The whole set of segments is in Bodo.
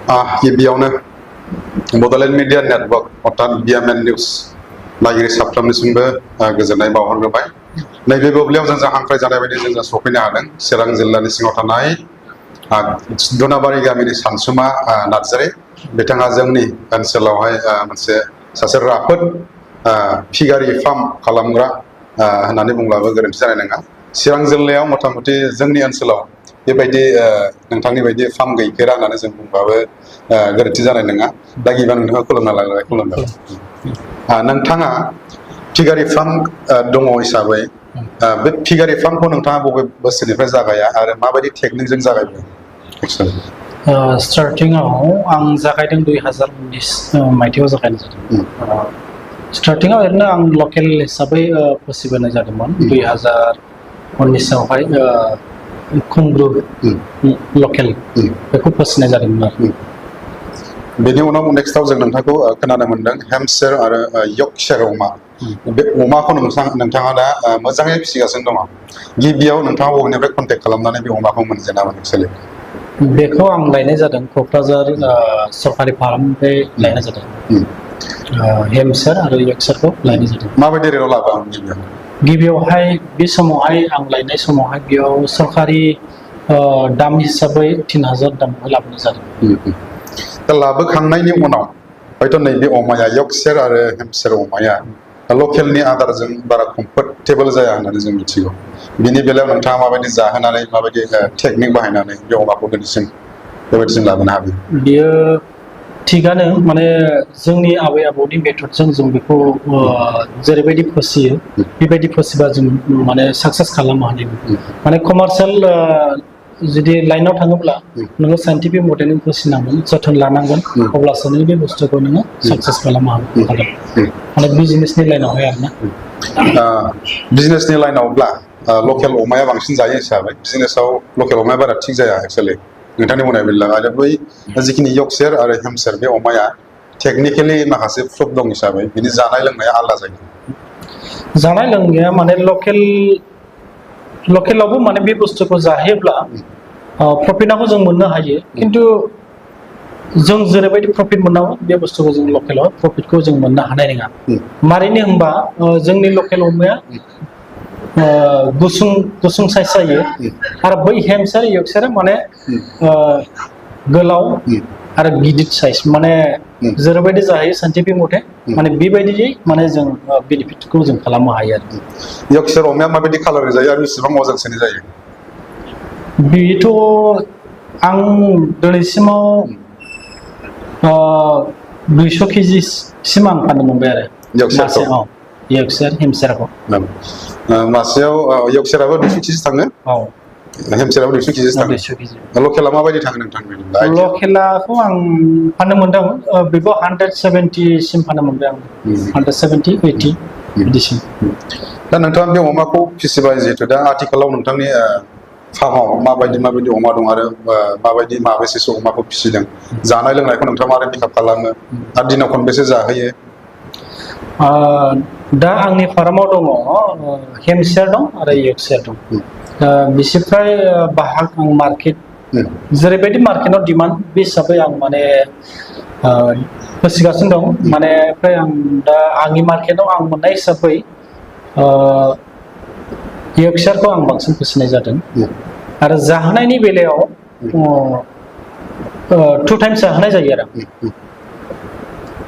गिबियावनो बड'लेण्ड मिडिया नेटवर्क अर्थात BMN निउज नायगिरि साफ्रोमनिसिमबो गोजोननाय बावहरग्रोबाय। नैबे बुब्लियाव जों हांख्राय जानाय बायदि जों सफैनो हादों चिरां जिल्लानि सिङाव थानाय दुनाबारि गामिनि सानसुमा नार्जारि बिथाङा जोंनि ओनसोलावहाय मोनसे सासे राफोद फिगारि फार्म खालामग्रा होननानै बुंब्लाबो गोरोन्थि जानाय नङा। चिरां जिल्लायाव मथा-मथि जोंनि ओनसोलाव बेबायदि नोंथांनि बायदि फार्म गैफेरा होननानै जों बुंबाबो गोरोन्थि जानाय नङा। दा गिबियाव नोंथाङा खुलुमना लाबाय नोंथाङा फिगारि फार्म दङ हिसाबै बे फिगारि फार्मखौ नोंथाङा बबे बोसोरनिफ्राय जागाया आरो माबायदि टेकनिकजों जागायदों? स्टार्टिंआव आं जागायदों 2019 मायथाइयाव जागायनाय जादों। स्टार्टिंआव ओरैनो आं लकेल हिसाबै फिसिबोनाय जादोंमोन। 2019आवहाय खुंग्रु लकेल बेखौ फिसिनाय जादोंमोन आरो बेनि उनाव नेक्स्टआव जों नोंथांखौ खोनानो मोनदों हेम्पशायर आरो यर्कशायर अमा। बे अमाखौ नोंथाङा दा मोजाङै फिसिगासिनो दङ। गिबियाव नोंथाङा बबेनिफ्राय कन्टेक्ट खालामनानै बे अमाखौ मोनजेनामोन एक्सुवेलि? बेखौ आं लायनाय जादों क'क्राझार सरकारि फार्मनिफ्राय लायनाय जादों। हेम्पशायर आरो यर्कशायरखौ लायनाय जादों। माबायदि रेटआव लाबोआ गिबियावहाय बे समावहाय आं लायनाय समावहाय बेयाव सरकारि दाम हिसाबै 3000 दामावहाय लाबोनाय जादों। दा लाबोखांनायनि उनाव हयथ' नैबे अमाया यर्कशायर आरो हेम्पशायर अमाया लकेलनि आदारजों बारा कम्फर्टेबल जाया होननानै जों मिथिगौ। बिनि बेलायाव नोंथाङा माबायदि जाहोनानै माबायदि टेकनिक बाहायनानै बे अमाखौ दिनैसिम बेबायदिसिम लाबोनो हादों? बियो थिगानो माने जोंनि आबै आबौनि मेथडजों जों बेखौ जेरैबायदि फिसियो बेबायदि फिसिबा जों माने साक्सेस खालामनो हायो। माने कमार्शियेल जुदि लाइनाव थाङोब्ला नोङो साइन्टिफिक मडेलै फिसिनांगोन, जोथोन लानांगोन, अब्लासो नों बे बुस्थुखौ नोङो साक्सेस खालामनो हागोन। माने बिजनेसनि लाइनावहाय आरोना। बिजनेसनि लाइनावब्ला लकेल अमाया बांसिन जायो हिसाबै बिजनेसाव लकेल अमाया बारा थिग जाया एक्सुवेलि नोंथांनि बुंनाय बायदिब्ला। आरो बै जिखिनि यर्कशायर आरो हेम्पशायर बे अमाया टेकनिकेलि माखासे प्रुफ दं हिसाबै बिनि जानाय लोंनाया आलादा जायो। जानाय लोंनाया माने लकेलावबो माने बे बुस्थुखौ जाहोयोब्ला प्रफिटआबो जों मोननो हायो। खिन्थु जों जेरैबायदि प्रफिट मोननांगौ बे बुस्थुखौ जों लकेलाव प्रफिटखौ जों मोननो हानाय नङा। मारैनो होनबा जोंनि लकेल अमाया गुसुं साइज जायो आरो बै हेम्पशायर यर्कशायरा माने गोलाव आरो गिदिर साइज माने जेरैबायदि जाहैयो साइन्टिफिक मथे माने बेबायदियै माने जों बेनिफिटखौ जों खालामनो हायो आरो। यर्कशायर अमाया माबायदि कालारनि जायो आरो बेसेबां अजनसोनि जायो? बेथ' आं दिनैसिमाव 200 केजिसिम आं फाननो मोनबाय आरो मासेयाव यर्कशायर हेम्पशायरखौ। मासेयाव यर्कशायराबो 200 केजि थाङो? औ। हेम्पशायराबो 200 केजि थाङो। लकेला माबायदि थाङो नोंथांनि? लकेलाखौ आं फाननो मोनदों बेखौ 170 सिम फाननो मोनबाय आं। 170, 80 बिदिसिम। दा नोंथाङा बे अमाखौ फिसिबाय जिहेतु दा आथिखालाव नोंथांनि फार्माव माबायदि अमा दं आरो माबायदि माबेसेसो अमाखौ फिसिदों? जानाय लोंनायखौ नोंथाङा माबोरै पिकआप खालामो आरो दिनाव खनबेसे जाहोयो? दा आंनि फार्माव दङ हेम्पशायर दं आरो यर्कशायर दं। बिनिफ्राय बाहाग आं मार्केट जेरैबायदि मार्केटआव डिमान्ड बे हिसाबै आं माने फिसिगासिनो दं। माने ओमफ्राय आं दा आंनि मार्केटआव आं मोननाय हिसाबै यर्कशायरखौ आं बांसिन फिसिनाय जादों। आरो जाहोनायनि बेलायाव 2 टाइम्स जाहोनाय जायो आरो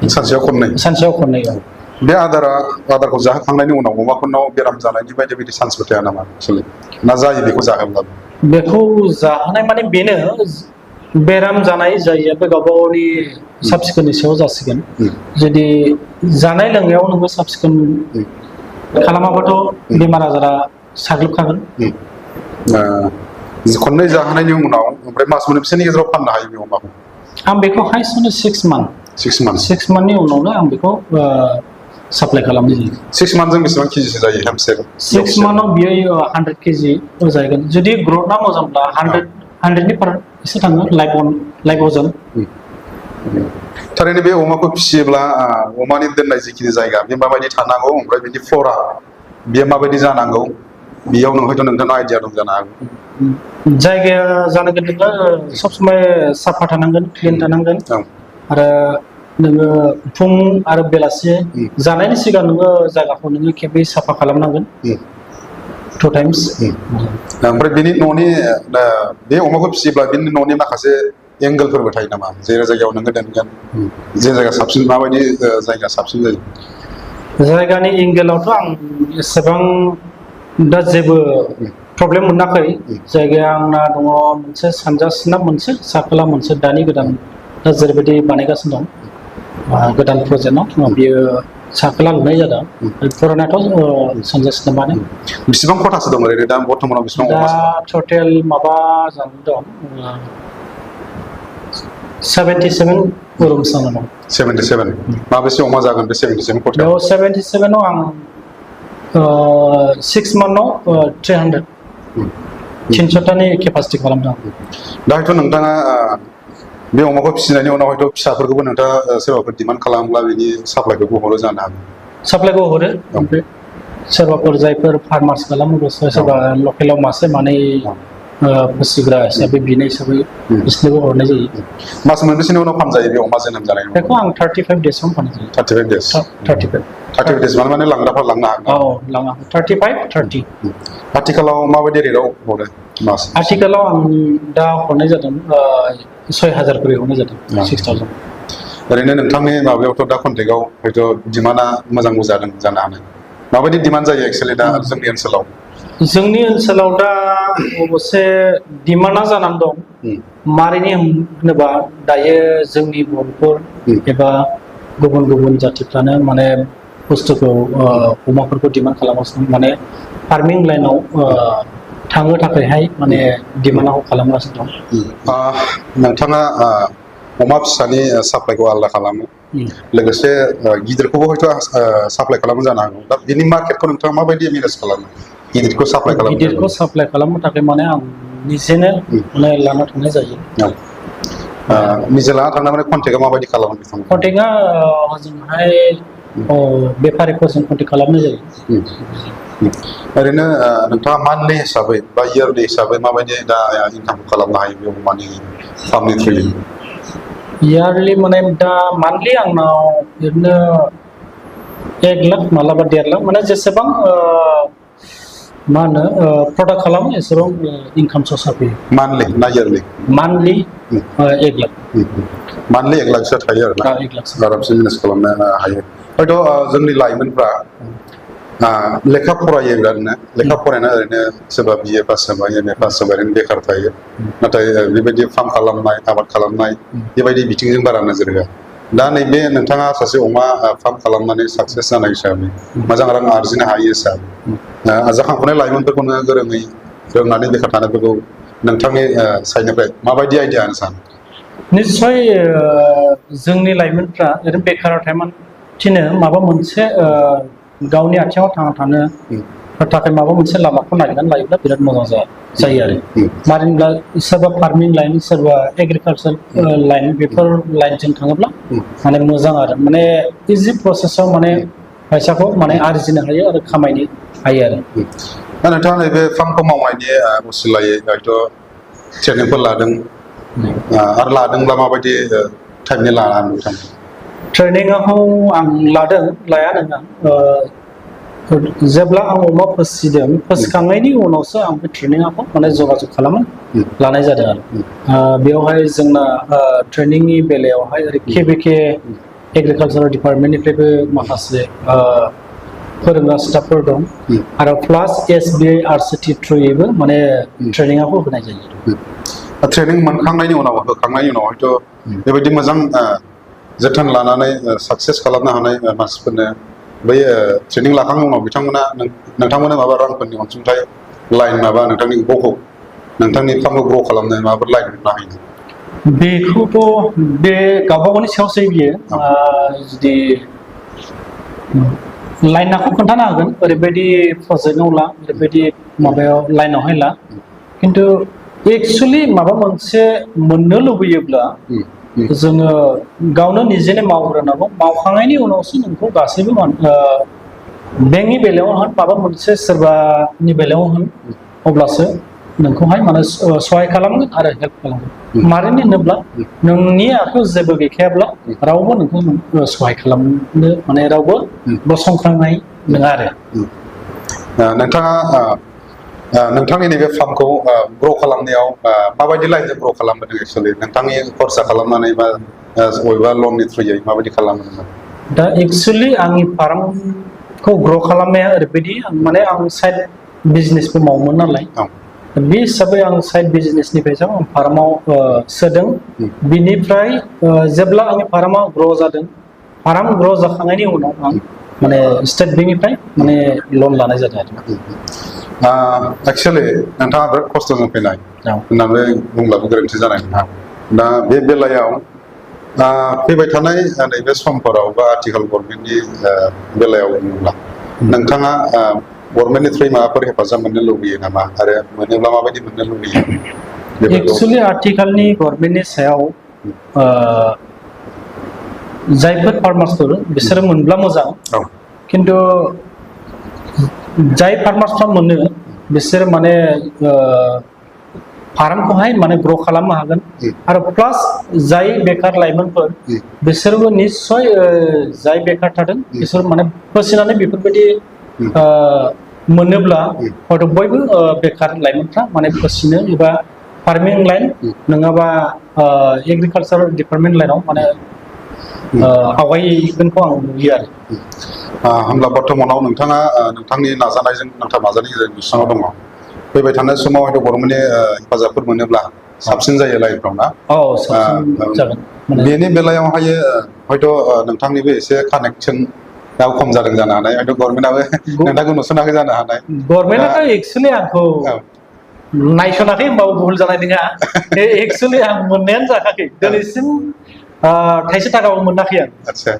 सानसेयाव खननै। बे आदारखौ जाहोखांनायनि उनाव अमाफोरनाव बेराम जानायनि बायदि चान्सबो थाया नामा ना जायो बेखौ जाहोब्लाबो? बेखौ जाहोनाय माने बेनो बेराम जानाय जायिया बे गावबा गावनि साब सिखोननि सायाव जासिगोन। जुदि जानाय लोंनायाव नोङो साब सिखोन खालामाबाथ' बेमार आजारा साग्लोबखागोन। खननै जाहोनायनि उनाव ओमफ्राय मास मोनबेसेनि गेजेराव फाननो हायो बे अमाखौ? आं बेखौ हाइस्टआवनो 6 मान्थ। 6 मान्थनि उनावनो आं बेखौ साप्लाइ खालामनाय जायो। 6 मान्थजों बेसेबां केजिसो जायो हेम्पशायर? 6 मान्थआव बियो 100 केजि जाहैगोन। जुदि ग्रथआ मोजांब्ला 100नि एसे थाङो लाइफ अजन। थारैनो बे अमाखौ फिसियोब्ला अमानि दोननाय जिखिनि जायगा बे माबायदि थानांगौ ओमफ्राय बिनि फ्ल'रा बेयो माबायदि जानांगौ बेयाव हयथ' नोंथांनाव आइडिया दं जानो हागौ जायगाया जानांगोन नोङो सब समाय साफा थानांगोन क्लिन थानांगोन आरो नोङो फुं आरो बेलासि जानायनि सिगां नोङो जायगाखौ नोङो खेबनै साफा खालामनांगोन 2 times ओमफ्राय बेनि न'नि बे अमाखौ फिसियोब्ला बेनि न'नि माखासे एंगोलफोरबो थायो नामा जे जायगायाव नोङो दोनगोन जे जायगा साबसिन माबायदि जायगा साबसिन जायो जायगानि एंगेलावथ' आं एसेबां दा जेबो प्रब्लेम मोनाखै जायगाया आंना दङ मोनसे सानजा सोनाब मोनसे साखोला मोनसे दानि गोदान दा जेरैबायदि बानायगासिनो दं गोदान प्रजेक्टआव बियो साखोला लुनाय जादों पुरानाथ' सानजा सोनाबानो बेसेबां खथासो दं ओरैनो दा बर्थमानाव बेसेबां दा टटेल माबा जानानै दं 77 रुमस दं 77 माबेसे अमा जागोन बे 77 खथायाव बेयाव 77 आव आं 6 monthआव 300 300तानि केपासिटि खालामदों दाथ' नोंथाङा बे अमाखौ फिसिनायनि उनाव हयथ' फिसाफोरखौबो नोंथाङा सोरबाफोर डिमान्ड खालामोब्ला बिनि साप्लाइखौबो हरो जानो हागौ साप्लाइखौ हरो ओमफ्राय सोरबाफोर जायफोर फार्मार्स खालामो सोरबा लकेलाव मासे मानै फिसिग्रा हिसाबै बिनाय हिसाबै बिसोरनोबो हरनाय जायो मास मोनबेसेनि उनाव फानजायो बे अमा जोनोम जानाय बेखौ आं 35 daysआवनो फाननाय जायो 35 days 35 days माने लांग्राफ्रा लांनो हागोन औ लाङा 35 30 आथिखालाव माबायदि रेटआव हरो मास आथिखालाव आं दा हरनाय जादों 6000 करि हरनाय जादों 6000 ओरैनो नोंथांनि माबायावथ' दा कन्टेक्टआव हयथ' डिमान्डआ मोजांबो जादों जानो हानाय माबायदि डिमान्ड जायो एक्सुवेलि दा जोंनि ओनसोलाव दा अबसे डिमान्डआ जानानै दं मारैनि होनोबा दायो जोंनि बर'फोर एबा गुबुन गुबुन जातिफ्रानो माने बुस्थुखौ अमाफोरखौ डिमान्ड खालामगासिनो माने फार्मिं लाइनाव थांनो थाखायहाय माने डिमान्डआव खालामगासिनो दं नोंथाङा अमा फिसानि साप्लाइखौ आलादा खालामो लोगोसे गिदिरखौबो हयथ' साप्लाइ खालामो जानो हागौ दा बिनि मार्केटखौ नोंथाङा माबायदि मेनेज खालामो गिदिरखौ साप्लाइ खालामनो थाखाय माने आं निजेनो माने लाना थांनाय जायो निजे लाना थांना माने कन्टेक्टआ माबायदि खालामो कन्टेक्टआ हजोंहाय बेफारिफोरजों कन्टेक्ट खालामनाय जायो ओरैनो नोंथाङा मान्थलि हिसाबै बा इयारलि हिसाबै माबायदि दा इनकाम खालामनो हायो बे अमानि फार्मनि थ्रुयै इयारलि माने दा मान्थलि आंनाव ओरैनो 1 लाख मालाबा 1.5 लाख माने जेसेबां मा होनो प्रडाक्ट खालामो एसेबां इनकाम सर्सआ फैयो मान्थलि ना इयारलि मान्थलि 1 लाख मान्थलि 1 लाखसो थायो आरोना आरामसे मेनेज खालामनो हायो हयथ' जोंनि लाइमोनफ्रा लेखा फरायो बिरादनो लेखा फरायना ओरैनो सोरबा BA पास जाबाय MA पास जाबाय ओरैनो बेखार थायो नाथाय बेबायदि फार्म खालामनाय आबाद खालामनाय बेबायदि बिथिंजों बारा नोजोर होआ दा नैबे नोंथाङा सासे अमा फार्म खालामनानै साक्सेस जानाय हिसाबै मोजां रां आरजिनो हायो हिसाबै जाखांफुनाय लाइमोनफोरखौनो गोरोङै रोंनानै बेखार थानायफोरखौ नोंथांनि साइडनिफ्राय माबायदि आइडिया होनो सानो निस्सय जोंनि लाइमोनफ्रा ओरैनो बेखाराव थायामानो माबा मोनसे गावनि आथिङाव थांना थानो थाखाय माबा मोनसे लामाखौ नागिरनानै लायोब्ला बिराद मोजां जायो आरो मानो होनब्ला सोरबा फार्मिं लाइन सोरबा एग्रिकालचार लाइन बेफोर लाइनजों थाङोब्ला माने मोजां आरो माने इजि प्रसेसआव माने फैसाखौ माने आरजिनो हायो आरो खामायनो हायो आरो दा नोंथाङा नैबे फार्मखौ मावनायनि असिलायै हयथ' ट्रेनिंफोर लादों आरो लादोंब्ला माबायदि टाइपनि लानानै नोंथां ट्रेनिंखौ आं लाया नङा जेब्ला आं अमा फिसिखांनायनि उनावसो आं बे ट्रेनिंखौ माने जगाजग खालामो लानाय जादों आरो बेवहाय जोंना ट्रेनिंनि बेलायावहाय ओरै KBK एग्रिकालचार डिपार्टमेन्टनिफ्रायबो माखासे फोरोंग्रा स्टाफफोर दं आरो प्लास SBI RCT थ्रुयैबो माने ट्रेनिंखौ होनाय जायो ट्रेनिं मोनखांनायनि उनाव होखांनायनि उनाव हयथ' बेबायदि मोजां जोथोन लानानै साक्सेस खालामनो हानाय मानसिफोरनो बै ट्रेनिं लाखांनायनि उनाव नोंथांमोननो माबा रांफोरनि अनसुंथाइ लाइन माबा नोंथांनि नोंथांनि फार्मखौ ग्र' खालामनो माबाफोर लाइन होनो हायो बेखौथ' बे गावबा-गावनि सायावसो बियो जुदि लाइनखौ खोन्थानो हागोन ओरैबायदि प्रजेक्टआव ला ओरैबायदि माबायाव लाइनावहाय ला खिन्थु एक्सुवेलि माबा मोनसे मोननो लुबैयोब्ला जोङो गावनो निजेनो मावग्रोनांगौ मावखांनायनि उनावसो नोंखौ गासैबो बेंकनि बेलायाव होन माबा मोनसे सोरबानि बेलायाव होन अब्लासो नोंखौहाय माने सहाय खालामगोन आरो हेल्प खालामगोन मारैनो होनोब्ला नोंनि आखायाव जेबो गैखायाब्ला रावबो नोंखौ सहाय खालामनो माने रावबो गसंख्रांनाय नङा आरो नोंथाङा नोंथांनि नैबे फार्मखौ ग्र' खालामनायाव माबायदि लाइनजों ग्र' खालामबोदों एक्सुवेलि नोंथांनि खरसा खालामनानै बा बबेबा लननि थ्रुयै माबायदि खालामबोदोंमोन दा एक्सुवेलि आंनि फार्मखौ ग्र' खालामनाया ओरैबायदि माने आं साइड बिजनेसबो मावोमोन नालाय बे हिसाबै आं साइड बिजनेसनिफ्रायसो आं फार्माव सोदों बिनिफ्राय जेब्ला आंनि फार्मा ग्र' जादों फार्म ग्र' जाखांनायनि उनाव आं माने स्टेट बेंकनिफ्राय माने लन लानाय जादों आरो एक्सुवेलि नोंथाङा बिराद खस्थ'जों फैनाय होननानै बुंब्लाबो गोरोन्थि जानाय नङा दा बे बेलायाव फैबाय थानाय नैबे समफोराव बा आथिखाल गभर्नमेन्टनि बेलायाव बुङोब्ला नोंथाङा गभर्नमेन्टनि थ्रुयै माबाफोर हेफाजाब मोननो लुबैयो नामा आरो मोनोब्ला माबायदि मोननो लुबैयो एक्सुवेलि आथिखालनि गभर्नमेन्टनि सायाव जायफोर फार्मार्सफोर बिसोरो मोनब्ला मोजां खिन्थु जाय फार्मार्सफ्रा मोनो बिसोर माने फार्मखौहाय माने ग्र' खालामनो हागोन आरो प्लास जाय बेकार लाइमोनफोर बिसोरबो निस्सय जाय बेकार थादों बिसोर माने फसिनानै बेफोरबायदि मोनोब्ला हयथ' बयबो बेकार लाइमोनफ्रा माने फसिनो एबा फार्मिं लाइन नङाबा एग्रिकालसार डिपार्टमेन्ट लाइनाव माने आवगायगोनखौ आं नुयो आरो होमब्ला बर्थमानाव नोंथाङा नोंथांनि नाजानायजों नाजानायनि गेजेरजों बिसिनाव दङ फैबाय थानाय समाव हयथ' गभर्नमेन्टनि हेफाजाबफोर मोनोब्ला साबसिन जायो लाइफफ्राव ना साबसिन जागोन बेनि बेलायावहाय हयथ' नोंथांनिबो एसे कानेक्सन खम जादों जानो हानाय हयथ' गभर्नमेन्टआबो नोंथांखौ नुसनाखै जानो हानाय गभर्नमेन्टआथ' एक्सुवेलि आंखौ नायसनाखै होनबाबो भुल जानाय नङा एक्सुवेलि आं मोननायानो जायाखै दिनैसिम थाइसे थाखाबो मोनाखै आं आदसा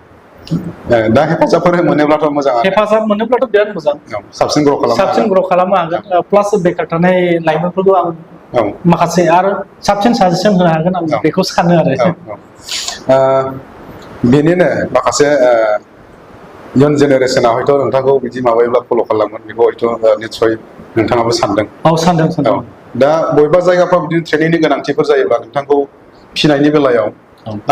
दा हेफाजाबफोर मोनोब्लाथ' मोजां हेफाजाब मोनोब्लाथ' बिराद मोजां साबसिन ग्र' खालामनो हागोन प्लास बेकार थानाय लाइमोनफोरखौ आं माखासे आरो साबसिन साजेसन होनो हागोन आं बेखौ सानो आरो बेनिनो माखासे इयुन जेनेरेसना हयथ' नोंथांखौ बिदि माबायोब्ला फल' खालामगोन बेखौ हयथ' निस्सय नोंथाङाबो सानदों सानदों दा बबेबा जायगाफ्राव बिदिनो ट्रेनिंनि गोनांथिफोर जायोब्ला नोंथांखौ फिनायनि बेलायाव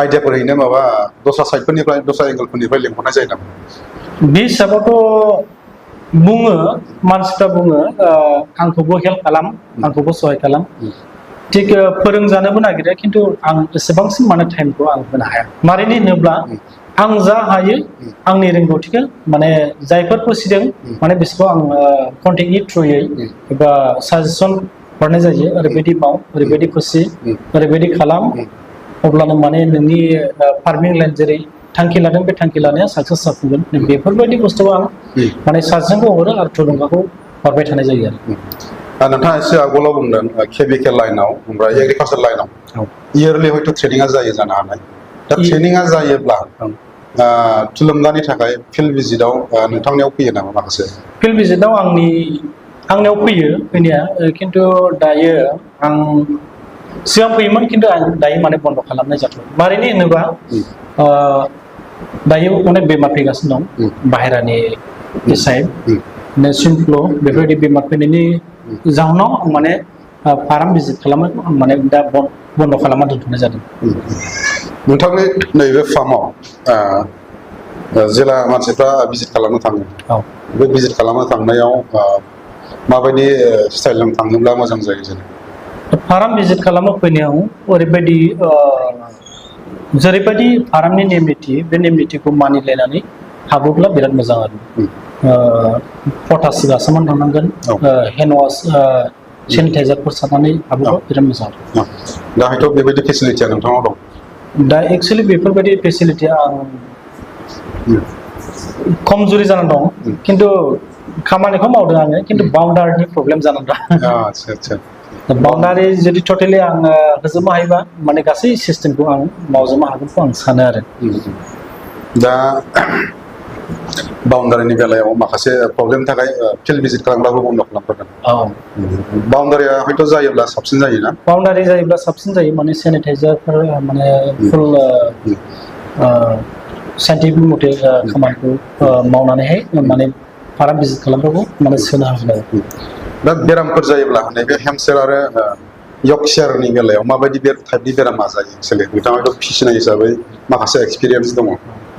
आइडियाफोर हैनो माबा दस्रा साइडफोरनिफ्राय दस्रा एंगलफोरनिफ्राय लिंहरनाय जायो नामा बे हिसाबावथ' बुङो मानसिफ्रा बुङो आंखौबो हेल्प खालाम आंखौबो सहाय खालाम थिग फोरोंजानोबो नागिरो खिन्थु आं एसेबांसिम माने टाइमखौ आं होनो हाया मारैनो होनोब्ला आं जा हायो आंनि रोंगौथिखौ माने जायफोर फसिदों माने बिसोरखौ आं कन्टेक्टनि थ्रुयै एबा साजेसन हरनाय जायो ओरैबायदि माव ओरैबायदि फसि ओरैबायदि खालाम अब्लानो माने नोंनि फार्मिं लाइन जेरै थांखि लादों बे थांखि लानाया साक्सेस जाफुंगोन बेफोरबायदि बुस्थुखौ आं माने साजेसनखौ हरो आरो थुलुंगाखौ हरबाय थानाय जायो आरो नोंथाङा एसे आगोलाव बुंदों केमिकेल लाइनाव ओमफ्राय एग्रिकालसार लाइनाव इयारलि हयथ' ट्रेनिङा जायो जानो हानाय दा ट्रेनिङा जायोब्ला थुलुंगानि थाखाय फिल्ड भिजिटआव नोंथांनियाव फैयो नामा माखासे फिल्ड भिजिटआव आंनियाव फैयो फैनाया खिन्थु दायो आं सिगां फैयोमोन खिन्थु आं दायो माने बन्द' खालामनाय जाथ'बाय मारैनो होनोबा दायो अनेक बेमार फैगासिनो दं बाहेरानि साइड सिनफ्लु बेफोरबायदि बेमार फैनायनि जाहोनाव आं माने फार्म भिजिट खालामनायखौ आं माने दा बन्द' खालामना दोनथ'नाय जादों नोंथांनि नैबे फार्माव जेला मानसिफ्रा भिजिट खालामनो थाङो बे भिजिट खालामनो थांनायाव माबायदि स्टाइलजों थाङोब्ला मोजां जायो जेनेबा फार्म भिजिट खालामनो फैनायाव ओरैबायदि जेरैबायदि फार्मनि नेम निथि बे नेम निथिखौ मानिलायनानै हाबोब्ला बिराद मोजां आरो पटास गासोमोन थांनांगोन हेन्ड वास सेनिटाइजारफोर सारनानै हाबोब्ला बिराद मोजां दा हयथ' बेबायदि फेसिलिटिया नोंथांनाव दं दा एक्सुवेलि बेफोरबायदि फेसिलिटिया आं खमजुरि जानानै दं खिन्थु खामानिखौ मावदों आङो खिन्थु बाउन्डारिनि प्रब्लेम जानानै दं बाउन्डारि जुदि टटेलि आं होजोबनो हायोबा माने गासै सिस्टेमखौ आं मावजोबनो हागोनखौ आं सानो आरो दा बाउन्डारिनि बेलायाव माखासे प्रब्लेमनि थाखाय फिल्ड भिजिट खालामब्लाबो बन्द' खालामफोरदों बाउन्डारिया हयथ' जायोब्ला साबसिन जायोना बाउन्डारि जायोब्ला साबसिन जायो माने सेनिटाइजारफोर माने फुल साइन्टिफिक मथे खामानिखौ मावनानैहाय माने फार्म भिजिट खालामबाबो माने सोनो हागोन आरो दा बेरामफोर जायोब्ला नैबे हेम्पशायर आरो यर्कशायरनि बेलायाव माबायदि बे टाइपनि बेरामा जायो एक्चुअलि नोंथाङाथ' फिसिनाय हिसाबै माखासे एक्सपिरियेन्स दङ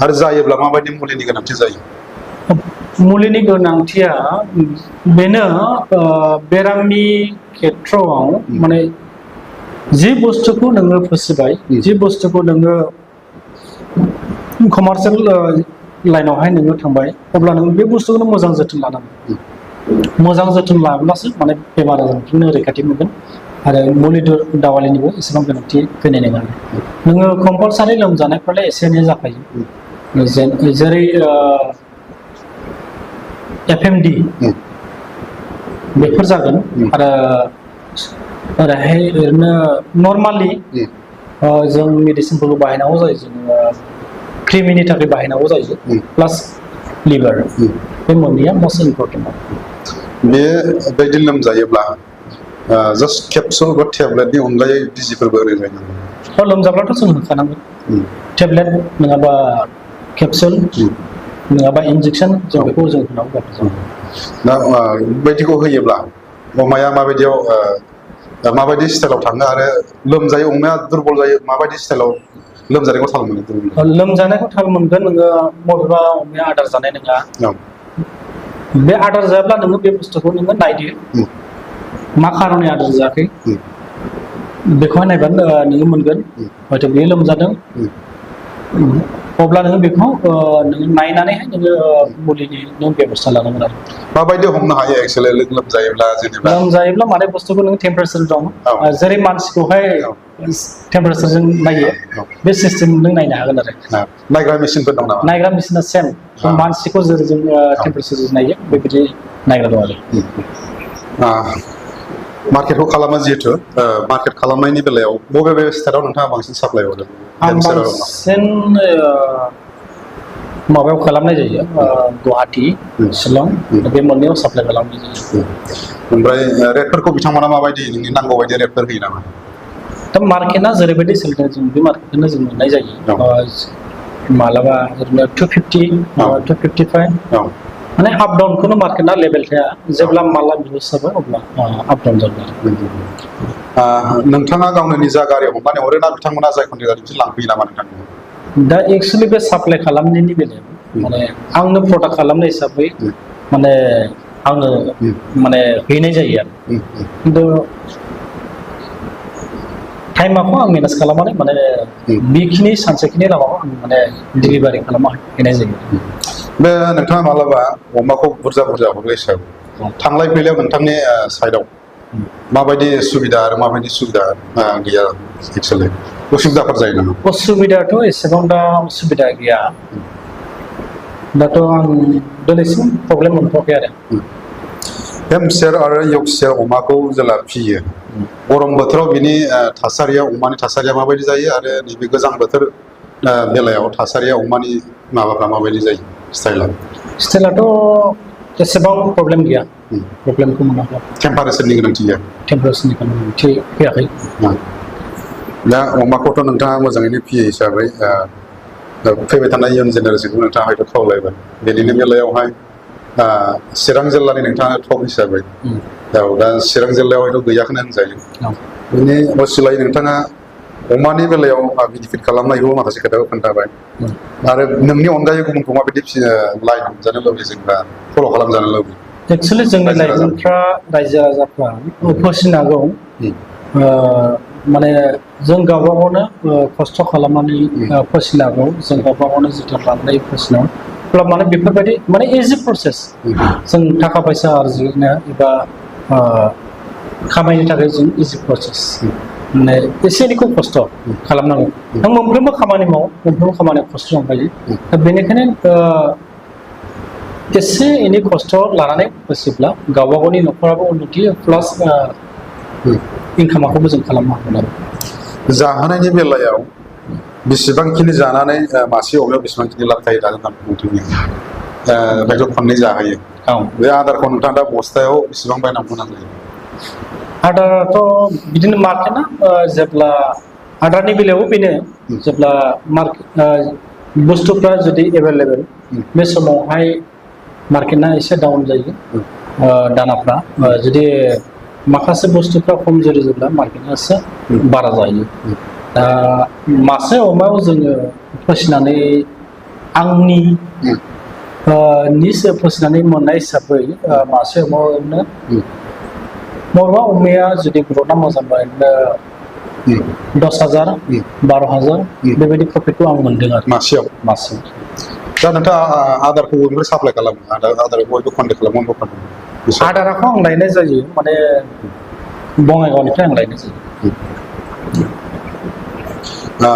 आरो जायोब्ला माबायदि मुलिनि गोनांथि जायो मुलिनि गोनांथिया बेनो बेरामनि खेथ्रआव माने जि बुस्थुखौ नोङो फिसिबाय जि बुस्थुखौ नोङो कमार्शियल लाइनावहाय नोङो थांबाय अब्ला नों बे बुस्थुखौनो मोजां जोथोन लानांगोन मोजां जोथोन लाब्लासो माने बेमार आजारनिफ्राय नों रैखाथि मोनगोन आरो मुलि दावालिनिबो एसेबां गोनांथि फैनाय नङा नोङो कम्पालसारि लोमजानायफ्रालाय एसे एनै जाखायो जेरै FMD बेफोर जागोन आरो ओरैहाय ओरैनो नर्मालि जों मेडिसिनफोरखौ बाहायनांगौ जायो जोङो क्रिमिनि थाखाय बाहायनांगौ जायो प्लास लिभार बे मोननैया मस्ट इम्परटेन्ट बेबायदि लोमजायोब्ला जास्ट केपसुल बा टेब्लेटनि अनगायै बिजिफोरबो होनाय जायो लोमजाब्लाथ' जों होखानांगोन टेब्लेट नङाबा केपसुल नङाबा इन्जेक्सन जों बेखौ जों होनांगौ दा बेबायदिखौ होयोब्ला अमाया माबायदियाव माबायदि स्टाइलाव थाङो आरो लोमजायो अमाया दुरबल जायो माबायदि स्टाइलाव लोमजानायखौ थाल मोनो लोमजानायखौ थाल मोनगोन नोङो बबेबा अमाया आदार जानाय नङा बे आदार जायाब्ला नोङो बे बुस्थुखौ नोङो नायदो मा खारननि आदार जायाखै बेखौहाय नायबानो नोङो मोनगोन हयथ' बेयो लोमजादों अब्ला नोङो बेखौ नोङो नायनानैहाय नोङो मुलिनि नों बेबस्था लानांगोन आरो माबायदि हमनो हायो एक्चुअलि लोमजायोब्ला जेनेबा लोमजायोब्ला माने बुस्थुखौ नों टेम्पारेचार दं जेरै मानसिखौहाय टेम्पारेचारजों नायो बे सिस्टेम नों नायनो हागोन आरो नायग्रा मेसिनफोर दं नामा नायग्रा मेसिना सेम मानसिखौ जेरै जों टेम्पारेचार नायो बेबायदि नायग्रा दं आरो मार्केटखौ खालामो जिहेथु मार्केट खालामनायनि बेलायाव बबे स्टेटआव नोंथाङा बांसिन साप्लाय हरदों आं बांसिन माबायाव खालामनाय जायो गुवाहाटी शिलं बे मोननैयाव साप्लाय खालामनाय जायो ओमफ्राय रेटफोरखौ बिथांमोना माबायदि नोंनि नांगौ बायदि रेटफोर होयो नामा दा मार्केटआ जेरैबायदि सोलिदों जों बे मार्केटखौनो जों मोननाय जायो मालाबा ओरैनो 250 255 माने आप डाउनखौनो मार्केटआ लेभेल थाया जेब्ला माला बिहुस जाबाय अब्ला आप डाउन जागोन नोंथाङा गावनो निजा गारि हमनानै हरो ना बिथांमोना जाय कन्ट्रेक्टरनिफ्राय लांफैयो नामा नोंथां दा एक्सुवेलि बे साप्लाय खालामनायनि बेलायाव माने आंनो प्रडाक्ट खालामनाय हिसाबै माने आंनो माने हैनाय जायो आरो खिन्थु टाइमाखौ आं मेनेज खालामनानै माने बेखिनि सानसेखिनि लामाखौ आं माने डिलिभारि खालामना हैनाय जायो बे नोंथाङा मालाबा अमाखौ बुरजा हरो हिसाबै थांलाय फैलायाव नोंथांनि साइडआव माबायदि सुबिदा आरो माबायदि सुबिदा गैया एक्चुअलि उसुबिदाफोर जायो नामा उसुबिदाथ' एसेबां दा उसुबिदा गैया दाथ' आं दिनैसिम प्रब्लेम मोनथ'वाखै आरो हेम्पशायर आरो यर्कशायर अमाखौ जेला फियो गरम बोथोराव बिनि थासारिया अमानि थासारिया माबायदि जायो आरो नैबे गोजां बोथोर बेलायाव थासारिया अमानि माबाफ्रा माबायदि जायो स्टाइलाथ' एसेबां प्रब्लेम गैया प्रब्लेमखौ मोनाखै टेम्पारेचारनि गोनांथि गैया टेम्पारेचारनि गोनांथि फैयाखै दा अमाखौथ' नोंथाङा मोजाङैनो फियो हिसाबै फैबाय थानाय इयुन जेनेरेसनखौ नोंथाङा हयथ' खावलायबाय बेनिनो बेलायावहाय चिरां जिल्लानि नोंथाङा टप हिसाबै दा चिरां जिल्लायाव हयथ' गैयाखौनो होनजायो बेनि असिलायै नोंथाङा अमानि बेलायाव बेनिफिट खालामनायखौ माखासे खोथाखौ खोन्थाबाय आरो नोंनि अनगायै गुबुनखौ माबायदि लाइन हमजानो लुबैयो जेनेबा फल' खालामजानो लुबैयो एक्सुवेलि जोंनि लाइमोनफ्रा रायजो राजाफ्रा फिसिनांगौ माने जों गावबा गावनो खस्थ' खालामनानै फिसिनांगौ जों गावबा गावनो जोथोन लानानै फिसिनांगौ अब्ला माने बेफोरबायदि माने इजि प्रसेस जों थाखा फैसा आरजिनो एबा खामायनो थाखाय जों इजि प्रसेस माने एसे एनैखौ खस्थ' खालामनांगौ नों मोनफ्रोमबो खामानि मावो मोनफ्रोमबो खामानियाव खस्थ' दंखायो दा बेनिखायनो एसे एनै खस्थ' लानानै फिसिब्ला गावबा गावनि न'खराबो उन्नति प्लास इनकामाखौबो जों खालामनो हागोन आरो जाहोनायनि बेलायाव बेसेबांखिनि जानानै मासे अमायाव बेसेबांखिनि लाब थायो दानि नोंथांनि हयथ' खननै जाहोयो बे आदारखौ नोंथाङा दा बस्थायाव बेसेबां बायनांगौ गोनां जायो आदाराथ' बिदिनो मार्केटआ जेब्ला आदारनि बेलायावबो बेनो जेब्ला मार्केट बुस्थुफ्रा जुदि एभेलेबेल बे समावहाय मार्केटआ एसे डाउन जायो दानाफ्रा जुदि माखासे बुस्थुफ्रा खमजुरि जायोब्ला मार्केटआ एसे बारा जायो दा मासे अमायाव जोङो फिसिनानै आंनि निजे फिसिनानै मोननाय हिसाबै मासे अमायावनो बबेबा अमाया जुदि ग्रथआ मोजां बायनो 10,000 12,000 बेबायदि प्रफिटखौ आं मोनदों आरो मासेयाव दा नोंथाङा आदारखौ बबेनिफ्राय साप्लाय खालामो आदार बयबो कन्टेक्ट खालामो आदारखौ आं लायनाय जायो माने बङाइगावनिफ्राय आं लायनाय जायो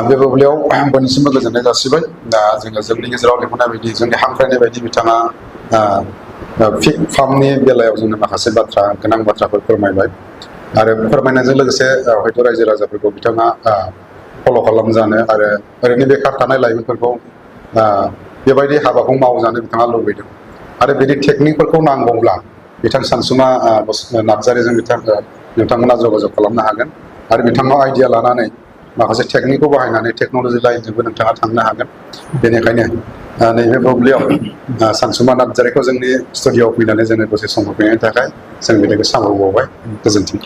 बे बुब्लियाव बयनिसिमबो गोजोननाय जासिबाय दा जोङो जोंनि गेजेराव लेंहरनाय बायदि जोंनि हांख्रायनाय बायदि बिथाङा फिग फार्मनि बेलायाव जोंनो माखासे बाथ्रा गोनां बाथ्राफोर फोरमायबाय आरो फोरमायनायजों लोगोसे हयथ' रायजो राजाफोरखौ बिथाङा फल' खालामजानो आरो ओरैनो बेखार थानाय लाइमोनफोरखौ बेबायदि हाबाखौ मावजानो बिथाङा लुबैदों आरो बिदि टेकनिकफोरखौ नांगौब्ला बिथां सानसुमा नार्जारिजों नोंथांमोना जगाजग खालामनो हागोन आरो बिथांनाव आइडिया लानानै माखासे टेकनिकखौ बाहायनानै टेक्न'लजि लाइनजोंबो नोंथाङा थांनो हागोन बेनिखायनो नैबे बुब्लियाव सानसुमा नार्जारिखौ जोंनि स्टुडिअ'आव फैनानै जोङो दसे सम होफैनायनि थाखाय जों बिनिखौ साबायखर बावबाय गोजोन्थों